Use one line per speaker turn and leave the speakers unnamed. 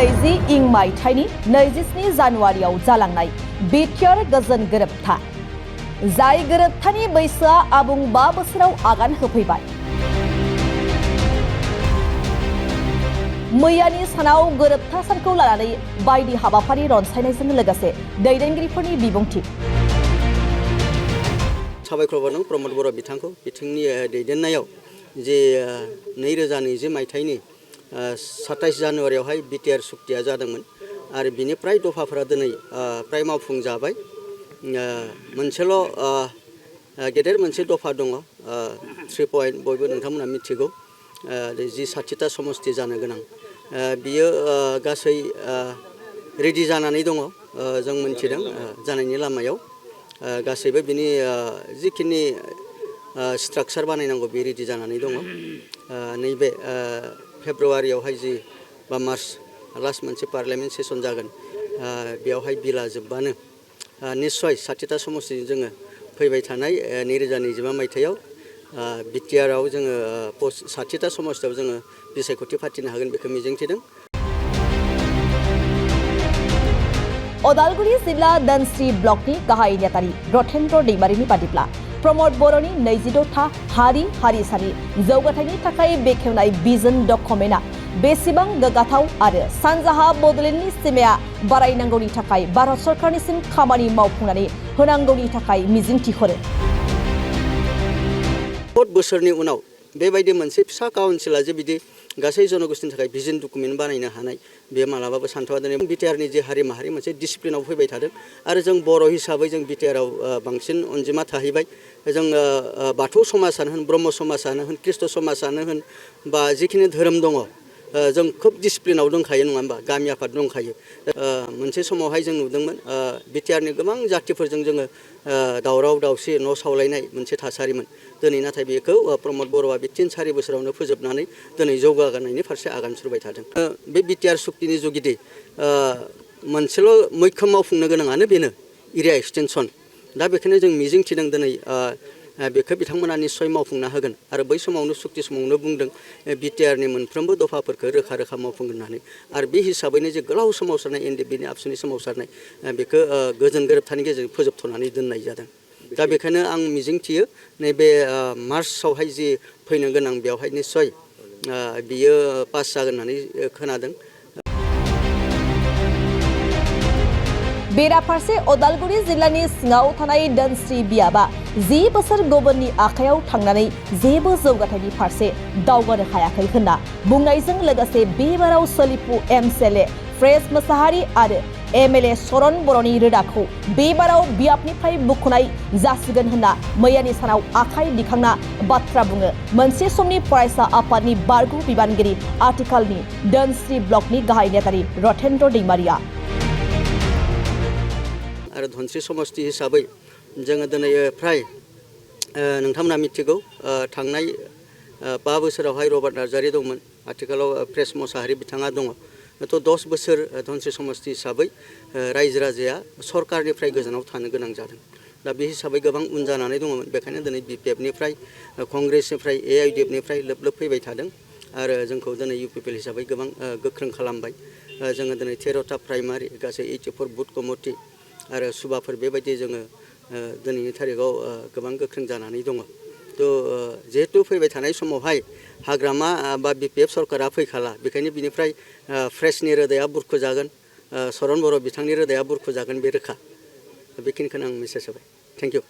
2020 इं मायथाइनि 27 जानुवारियाव जालांनाय बिटिआर गोजोन गोरोबथा जाय गोरोबथानि बैसोआ आबुं 5 बोसोराव आगान होफैबाय। मैयानि सानाव गोरोबथा सानखौ लानानै बायदि हाबाफारि रनसायनायजों लोगोसे दैदेनगिरिफोरनि बिबुंथि।
साबायखर बावदों प्रमद बर' बिथांखौ बिथांनि दैदेननायाव जे 2020 मायथाइनि 27 जानुवारियावहाय बिटिआर सुक्तिया जादोंमोन आरो बिनि प्राय दफाफोरा दिनै प्राय मावफुंजाबाय। मोनसेल' गेदेर मोनसे दफा दङ 3 पॉइंट बयबो नोंथांमोना मिथिगौ जि 60टा समष्टि जानो गोनां बियो गासै रेडि जानानै दङ जों मोनथिदों जानायनि लामायाव गासैबो बिनि जिखिनि स्ट्राक्चार बानायनांगौ बे रेडि जानानै दङ। नैबे फेब्रुवारियावहाय जि बा मार्च लास्ट मोनसे पार्लियामेन्ट सेसन जागोन बेयावहाय बिला जोबबानो निश्चय 60टा समष्टिजों जोङो फैबाय थानाय 2025 मायथाइयाव बिटिआरआव जोङो 60टा समष्टियाव जोङो बिसायख'थि फाथिनो हागोन बेखौ मिजिंथिदों।
अदालगुरि जिल्ला धोनस्री ब्लकनि गाहाय नेतारि रथेन्द्र दैमारिनि बादिब्ला प्रमद बर'नि 22था हारि हारिसानि जौगाथायनि थाखाय बेखेवनाय भिजन डकुमेन्टआ बेसेबां गोग्गाथाव आरो सानजाहा बड'लेण्डनि सिमाया बारायनांगौनि थाखाय भारत सरकारनिसिम खामानि मावफुंनानै होनांगौनि थाखाय मिजिंथिहरो।
4 बोसोरनि उनाव बेबायदि मोनसे फिसा काउन्सिला जे बिदि गासै जनगोष्ठीनि थाखाय भिजन डकुमेन्ट बानायनो हानाय बे मालाबाबो सानथ'वा। दिनै बिटिआरनि जे हारि माहारि मोनसे डिसिप्लिनाव फैबाय थादों आरो जों बर' हिसाबै जों बिटिआरआव बांसिन अनजिमा थाहैबाय। जों बाथौ समाजानो होन ब्रह्म समाजानो होन ख्रिस्ट समाजानो होन बा जिखिनि धोरोम दङ जों खोब डिसिप्लिनाव दंखायो नङा होमबा गामि आफाद दंखायो। मोनसे समावहाय जों नुदोंमोन बिटिआरनि गोबां जातिफोरजों जोङो दावराव दावसि न' सावलायनाय मोनसे थासारिमोन। दिनै नाथाय बेखौ प्रमद बर'आ बे 3-4 बोसोरावनो फोजोबनानै दिनै जौगानायनि फारसे आगान सुरबाय थादों। बे बिटिआर सुक्तिनि जुगिदि मोनसेल' मैखोम मावफुंनो गोनाङानो बेनो एरिया एक्सटेनसन। दा बेखायनो जों मिजिंथिदों दिनै बेखौ बिथांमोना निस्सय मावफुंना होगोन आरो बै समावनो सुक्ति समावनो बुंदों बिटिआरनि मोनफ्रोमबो दफाफोरखौ रोखा रोखा मावफुंगोन होननानै आरो बे हिसाबैनो जे गोलाव सोमावसारनाय एनडिएफबिनि आबसुनि सोमावसारनाय बेखौ गोजोन गोरोबथानि गेजेरजों फोजोबथ'नानै दोननाय जादों। दा बेखायनो आं मिजिंथियो नैबे मार्चआवहाय जि फैनो गोनां बेवहाय निस्सय बियो पास जागोन होननानै खोनादों।
बेराफारसे अदालगुरि जिल्लानि सिङाव थानाय धोनस्री बियाबा 10 बोसोर गुबुननि आखायाव थांनानै जेबो जौगाथायनि फारसे दावगानो हायाखै होनना बुंनायजों लोगोसे बेबाराव सोलिफु एमसिएलए फ्रेस मोसाहारि आरो एमएलए सरन बर'नि रोदाखौ बेबाराव बियाबनिफ्राय बुखुनाय जासिगोन होनना मैयानि सानाव आखाइ दिखांना बाथ्रा बुङो मोनसे समनि फरायसा आफादनि बारग' बिबानगिरि आथिखालनि धोनस्री ब्लकनि गाहाय नेतारि रथेन्द्र दैमारिया।
आरो धोनस्री समष्टि हिसाबै जोङो दिनै फ्राय नोंथांमोना मिथिगौ थांनाय 5 बोसोरावहाय रबार्ट नार्जारि दंमोन आथिखालाव फ्रेस मोसाहारि बिथाङा दङ। थ' 10 बोसोर धोनस्री समष्टि हिसाबै रायजो राजाया सरकारनिफ्राय गोजानाव थानो गोनां जादों। दा बे हिसाबै गोबां उन जानानै दङमोन बेखायनो दिनै बिपिएफनिफ्राय कंग्रेसनिफ्राय एआइडिएफनिफ्राय लोब लोब फैबाय थादों आरो जोंखौ दिनै इउपिपिएल हिसाबै गोबां गोख्रों खालामबाय। जोङो दिनै 13टा प्राइमारि गासै 84 बुथ कमिटि आरो सुबाफोर बेबायदि जोङो दिनैनि थारिखआव गोबां गोख्रों जानानै दङ। थ' जिहेतु फैबाय थानाय समावहाय हाग्रामा बा बिपिएफ सरकारा फैखाला बेखायनो बिनिफ्राय फ्रेसनि रोदाया बुरखुजागोन सरन बर' बिथांनि रोदाया बुरखुजागोन बे रोखा। बेखिनिखौनो आं मेसेज होबाय। Thank you.